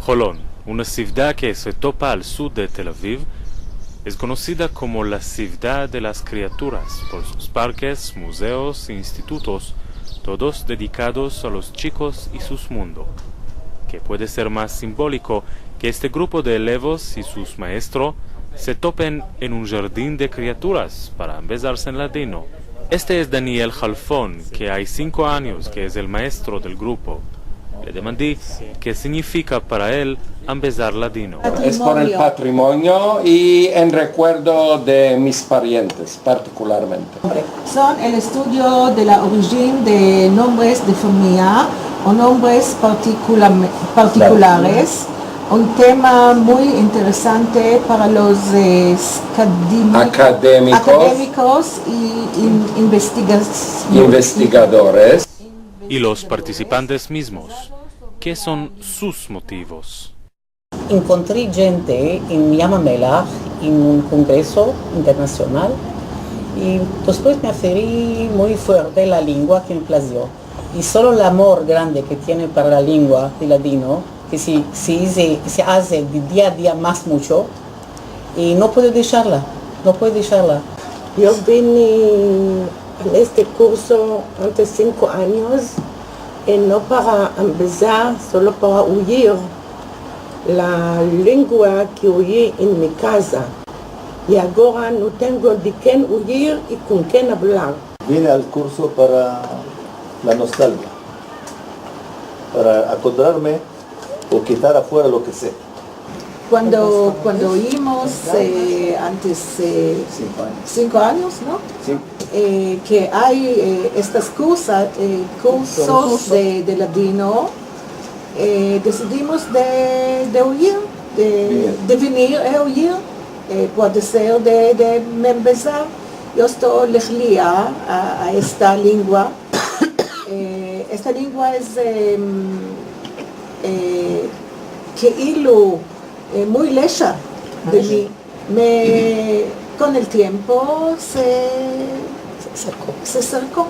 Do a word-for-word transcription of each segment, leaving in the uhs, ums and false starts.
Holon, una sivdad ke se topa al sud de Tel Aviv, es konosida komo la sivdad de las kriaturas por sus parkes, muzeos i institutos, todos dedikados a los chikos i sus mundo. Ke puede ser mas simboliko ke este grupo de elevos i sus maestro se topen en un jardin de kriaturas para ambezarse en ladino? Este es Daniel Halfon, ke ay sinko anyos ke es el maestro del grupo. Le demandi ke sinyifika para el ambezar ladino. Es por el patrimonio i en rekuerdo de mis parientes, partikularmente. Son el estudio de la orijin de nombres de famiya o nombres partikula-, partikulares, un tema muy interesante para los, eh, skadimi-, akademikos i in-, investigas-, investigadores. I los partisipantes mizmos, ke son sus motivos? Enkontri djente en Yam Amelach, en un kongreso internasional, i despues me aferi muy fuerte la lengua ke me plazio. I solo el amor grande ke tiene para la lengua de ladino, ke se, se ize, se aze de dia a dia mas muncho, i no puedo desharla, no puedo desharla. Yo vini en este kurso antes sinko anyos, i no para ambezar, solo para oyir la lengua ke oyi en mi kaza. I agora no tengo de ken oyir i kon ken avlar. Vine al kurso para la nostalgia, para akodrarme o kitar afuera lo ke se. Kuando, kuando oyimos, eh, antes, eh, sinko anyos, no? Si. Eh, ke ay, eh, estas kursas, eh, kursos de, de ladino, eh, desidimos de, de oyir, de, de vinir i oyir, eh, puede ser de, de ambezar. Yo esto lehlia a, a esta lengua. Eh, esta lengua es, em, eh, keilu, eh, muy lesha de mi. Me, kon el tiempo se, se aserko. Se aserko.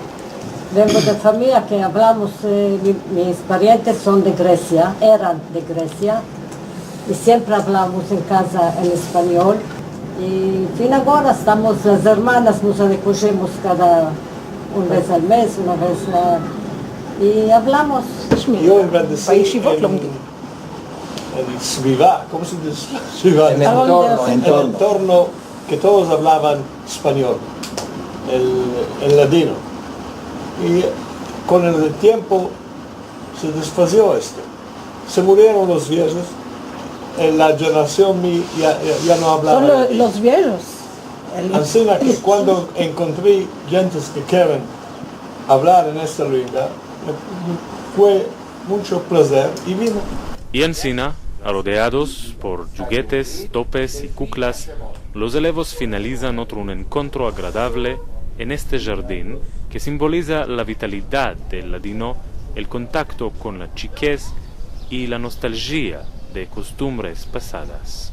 Vengo de famiya ke avlamos, eh, mi, mis parientes son de Gresia, eran de Gresia, i siempre avlamos en kaza en espanyol. I fin agora estamos las ermanas, mos rekojemos kada un vez al mez, una vez, ah, i avlamos. Yo en Bendecir, en, en sviva, komo se dize? Sviva. En el entorno. En el entorno ke todos avlavan espanyol, el, el ladino. I kon el tiempo se desfazio esto. Se murieron los viejos, eh, la jenerasion mi ya, ya, ya no avlava ladino. Son lo-, los viejos. El... Ansina ke kuando enkontri djentes ke keren avlar en esta lengua, me fue muncho plazer i vine. I ansina, arodeados por djugetes, topes i kuklas, los elevos finalizan otro un enkontro agradavle en este jardin ke simboliza la vitalidad del ladino, el kontakto kon la chikez i la nostaljia de kostumbres pasadas.